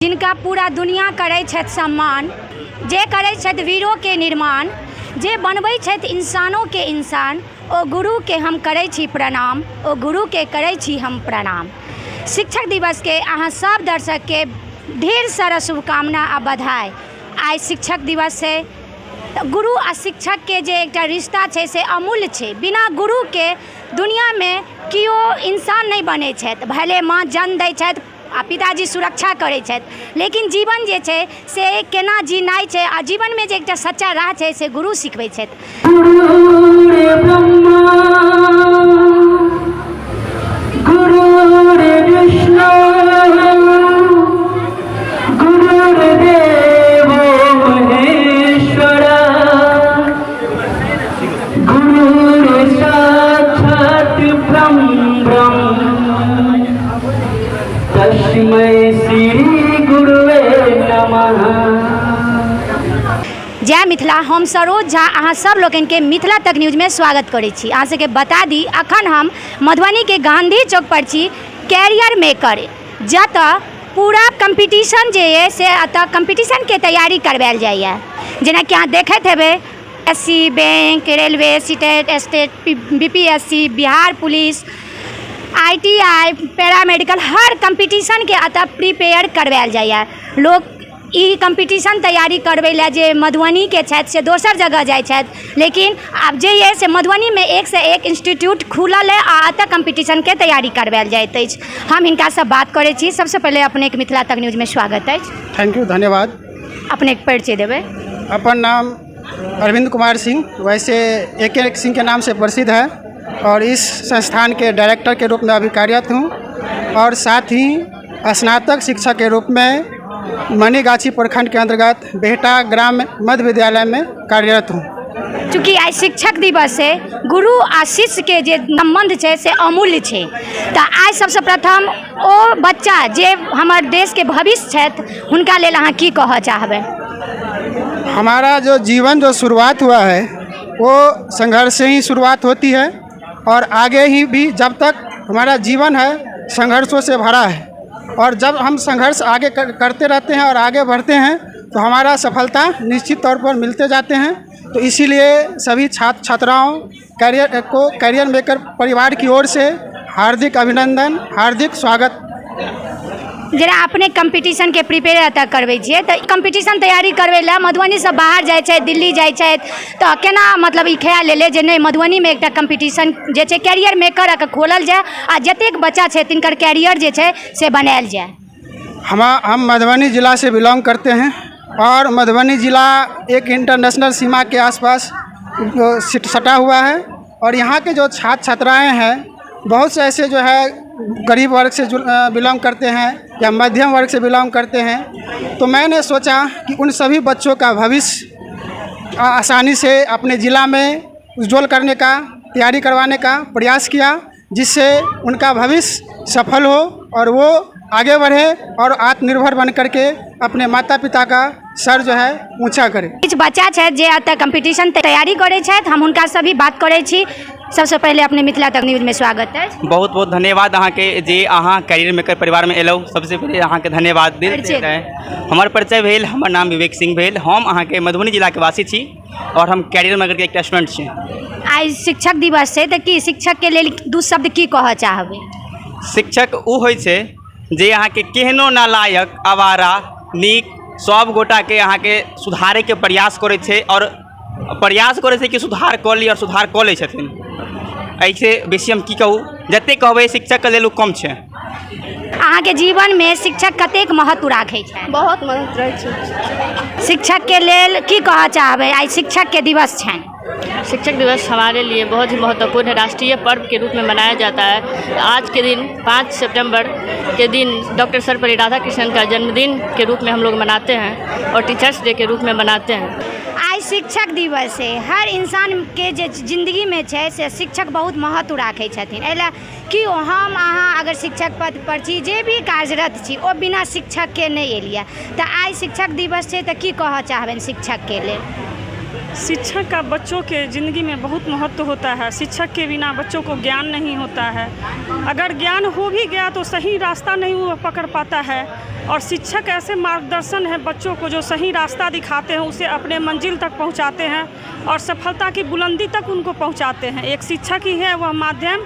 जिनका पूरा दुनिया करै छथि सम्मान, जे करै छथि वीरोके निर्माण, जे बनबै छथि इंसानोके इंसान, ओ गुरुके हम करै छी प्रणाम, ओ गुरुके करै छी हम प्रणाम। शिक्षक दिवसके अहाँ सब दर्शकके ढेर सारा शुभकामना आ बधाई। आइ शिक्षक दिवस छै। गुरु आ शिक्षकके जे एकटा रिश्ता छै से अमूल्य छै। बिना गुरुके दुनियामे केओ इंसान नहि बनै छथि। भले माँ जन्म दै छथि आ पिताजी सुरक्षा करै छथि, लेकिन जीवन जे छै से केना जीनाइ छै आ जीवनमे जे एकटा सच्चा राह छै से गुरु सिखबै छथि। जय मिथिला। हम सरोज झा अहाँ सब लोकनिके मिथिला तक न्यूजमे स्वागत करै छी। अहाँ सबके बता दी अखन हम मधुबनीके गांधी चौक पर छी, कैरियर मेकर, जतऽ पूरा कम्पीटिशन जे अइ से एतऽ कम्पीटिशनके तैयारी करवायल जाइए। जेनाकि अहाँ देखैत हेबै S C, bank, railway, CTET, state, B P S C, Bihar police, I T I, paramedical, हर कम्पीटिशनके एतऽ प्रिपेयर करवायल जाइए। लोक ई कम्पीटिशन तैयारी करबै लए जे मधुबनीके छथि से दोसर जगह जाइ छथि, लेकिन आब जे अइ से मधुबनीमे एकसँ एक इंस्टीट्यूट खुलल अइ आ एतऽ कम्पीटिशनके तैयारी करवायल जाइत अछि। हम हिनकासँ बात करै छी। सबसँ पहिले अपनेके मिथिला तक न्यूजमे स्वागत अछि। Thank you, धन्यवाद। अपनेके परिचय देबै। अपन नाम अरविंद कुमार सिंह, वैसे ए के सिंह के नाम से प्रसिद्ध है और इस संस्थान के डायरेक्टर के रूप में अभी कार्यरत हूँ और साथ ही स्नातक शिक्षक के रूप में मनीगाछी प्रखंड के अंतर्गत बेहटा ग्राम मध्य विद्यालय में कार्यरत हूँ। चूँकि आइ शिक्षक दिवस है, गुरु आ शिष्य के जे सम्बन्ध छै से अमूल्य छै, तऽ आइ सबसँ प्रथम ओ बच्चा जे हमर देशके भविष्य छथि हुनका लेल अहाँ की कहऽ चाहबै? हमारा जो जीवन जो शुरुआत हुआ है वो संघर्ष से ही शुरुआत होती है और आगे ही भी जब तक हमारा जीवन है संघर्षों से भरा है और जब हम संघर्ष आगे करते रहते हैं और आगे बढ़ते हैं तो हमारा सफलता निश्चित तौर पर मिलते जाते हैं। तो इसीलिए सभी छात्र छात्राओं कैरियर को कैरियर मेकर परिवार की ओर से हार्दिक अभिनंदन, हार्दिक स्वागत। जेना अपने कम्पीटिशनके प्रिपेयर एतऽ करबै छियै तऽ कम्पीटिशन तैयारी करबै लए मधुबनीसँ बाहर जाइ छथि, दिल्ली जाइ छथि, तऽ केना मतलब ई ख्याल एलै जे नहि मधुबनीमे एकटा कम्पीटिशन जे छै कैरियर मेकर खोलल जाय आ जतेक बच्चा छै तिनकर कैरियर जे छै से बनायल जाय? हम मधुबनी ज़िला से बिलोंग करते हैं और मधुबनी ज़िला एक इंटरनेशनल सीमा के आसपास सटा हुआ है और यहाँ के जो छात्र छात्राएँ हैं बहुत से ऐसे जो है गरीब वर्ग से बिलोंग करते हैं या मध्यम वर्ग से बिलोंग करते हैं, तो मैंने सोचा कि उन सभी बच्चों का भविष्य आसानी से अपने ज़िला में उज्जवल करने का, तैयारी करवाने का प्रयास किया, जिससे उनका भविष्य सफल हो और वो आगे बढ़े और आत्मनिर्भर बन करके अपने माता पिता का सर जो है ऊंचा करे। किछु बच्चा छथि जे एतऽ कम्पीटिशन तैयारी करै छथि, हम हुनकासँ भी बात करै छी। सबसँ पहिले अपने मिथिला तक न्यूजमे स्वागत अछि। बहुत बहुत धन्यवाद अहाँके जे अहाँ कैरियर मेकर परिवारमे एलहुँ। सबसँ पहिले अहाँके धन्यवाद दिल से। हमर परिचय भेल, हमर नाम विवेक सिंह भेल, हम अहाँके मधुबनी जिलाके वासी छी और हम कैरियर मेकरके एकटा स्टूडेंट छी। आइ शिक्षक दिवस छै तऽ की शिक्षकके लेल दू शब्द की कहऽ चाहबै? शिक्षक ओ होइ छै जे अहाँके केहनो नालायक, आवारा, नीक सब गोटाके अहाँके सुधारैके प्रयास करै छै आओर प्रयास करै छै कि सुधार कऽ ली और सुधार कऽ लै छथिन। एहिसँ बेसी हम की कहू, जतेक कहबै शिक्षकके लेल ओ कम छै। अहाँके जीवनमे शिक्षक कतेक महत्व राखै छै? बहुत महत्व रहै छै। शिक्षकके लेल की कहऽ चाहबै? आइ शिक्षकके दिवस छनि। शिक्षक दिवस हमारे लिए बहुत ही महत्वपूर्ण है, राष्ट्रीय पर्व के रूप में मनाया जाता है। आज के दिन 5 सितंबर के दिन डॉक्टर सर्वपल्ली राधाकृष्णन का जन्मदिन के रूप में हम लोग मनाते हैं और टीचर्स डे के रूप में मनाते हैं। आइ शिक्षक दिवस है, हर इंसानके जे जिंदगीमे छै से शिक्षक बहुत महत्व राखै छथिन। एहि लए कि हम अहाँ अगर शिक्षक पद पर छी, जे भी कार्यरत छी, ओ बिना शिक्षकके नहि एलियै, तऽ आइ शिक्षक दिवस छै तऽ की कहऽ चाहबनि शिक्षकके लेल? शिक्षक का बच्चों के ज़िंदगी में बहुत महत्व होता है। शिक्षक के बिना बच्चों को ज्ञान नहीं होता है। अगर ज्ञान हो भी गया तो सही रास्ता नहीं वो पकड़ पाता है। और शिक्षक ऐसे मार्गदर्शन है बच्चों को जो सही रास्ता दिखाते हैं, उसे अपने मंजिल तक पहुंचाते हैं और सफलता की बुलंदी तक उनको पहुंचाते हैं। एक शिक्षक ही है वह माध्यम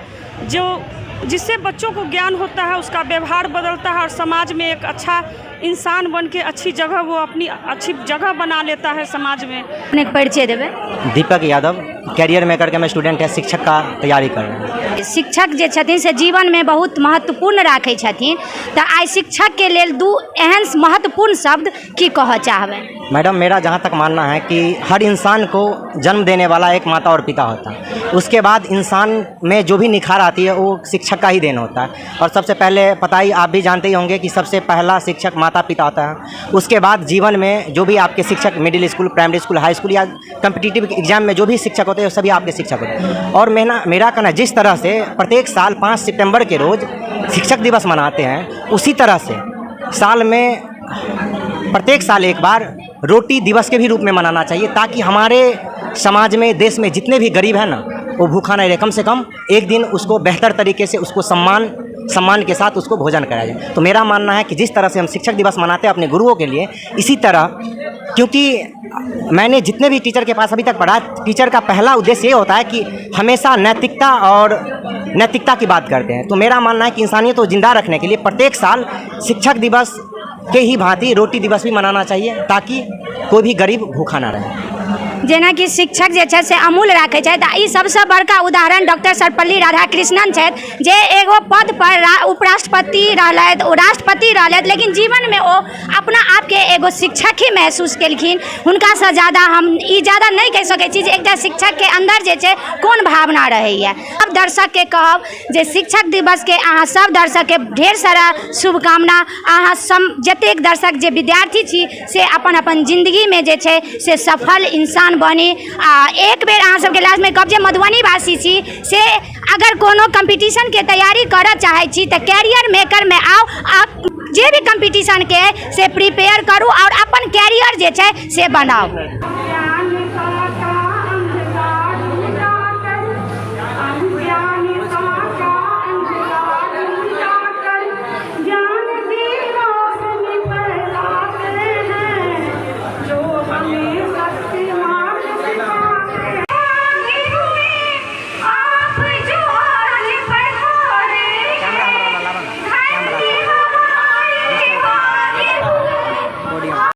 जो जिससे बच्चों को ज्ञान होता है, उसका व्यवहार बदलता है और समाज में एक अच्छा इंसान बन के अच्छी जगह वो अपनी अच्छी जगह बना लेता है समाज में। अपने परिचय देबै। दीपक यादव, कैरियर मेकर के मैं स्टूडेंट है, शिक्षक का तैयारी कर रहे हैं। शिक्षक जे छथिन से जीवनमे बहुत महत्वपूर्ण राखै छथिन, तऽ आइ शिक्षकके लेल दू एहन महत्वपूर्ण शब्द की कहऽ चाहबै? मैडम, मेरा जहाँ तक मानना है कि हर इंसान को जन्म देने वाला एक माता और पिता होता है। उसके बाद इंसान में जो भी निखार आती है, वो शिक्षक का ही then होता है। और सबसे पहले पता ही, आप भी जानते ही होंगे कि सबसे पहला शिक्षक माता पिता होता है। उसके बाद जीवन में जो भी आपके शिक्षक middle school, primary school, high school या कम्पिटिटिव एग्जाम में जो भी शिक्षक होते हैं, वो सभी आपके शिक्षक होते हैं। और मेरा मेरा कहना है, जिस तरह से प्रत्येक साल 5 सितंबर के रोज़ शिक्षक दिवस मनाते हैं, उसी तरह से साल में प्रत्येक साल एक बार रोटी दिवस के भी रूप में मनाना चाहिए, ताकि हमारे समाज में, देश में जितने भी गरीब हैं ना, वो भूखा नहीं रहे। कम से कम एक दिन उसको बेहतर तरीके से, उसको सम्मान सम्मान के साथ उसको भोजन कराया जाए। तो मेरा मानना है कि जिस तरह से हम शिक्षक दिवस मनाते हैं अपने गुरुओं के लिए, इसी तरह, क्योंकि मैंने जितने भी टीचर के पास अभी तक पढ़ा, टीचर का पहला उद्देश्य ये होता है कि हमेशा नैतिकता और नैतिकता की बात करते हैं। तो मेरा मानना है कि इंसानियत को जिंदा रखने के लिए प्रत्येक साल शिक्षक दिवस के ही भांति रोटी दिवस भी मनाना चाहिए, ताकि कोई भी गरीब भूखा ना रहे। जेनाकि शिक्षक जे छै से अमूल्य राखै छथि आ ई सबसँ बड़का उदाहरण डॉक्टर सर्वपल्ली राधाकृष्णन छथि, जे एगो पद पर उपराष्ट्रपति रहलथि, ओ राष्ट्रपति रहलथि, लेकिन जीवनमे ओ अपना आपके एगो शिक्षक ही महसूस केलखिन। हुनकासँ ज्यादा हम ई ज्यादा नहि कहि सकै छी जे एकटा शिक्षकके अन्दर जे छै कोन भावना रहैए। अब दर्शकके कहब जे शिक्षक दिवसके अहाँ सब दर्शकके ढेर सारा शुभकामना। अहाँ सम जतेक दर्शक जे विद्यार्थी छी से अपन अपन जिन्दगीमे जे छै से सफल इंसान बनी। आ एक बेर अहाँ सबके लास्टमे कहब जे मधुबनीवासी छी से अगर कोनो कम्पीटिशनके तैयारी करऽ चाहै छी तऽ कैरियर मेकरमे आउ आ जे भी कम्पीटिशनके से प्रिपेयर करू आओर अपन कैरियर जे छै से बनाउ।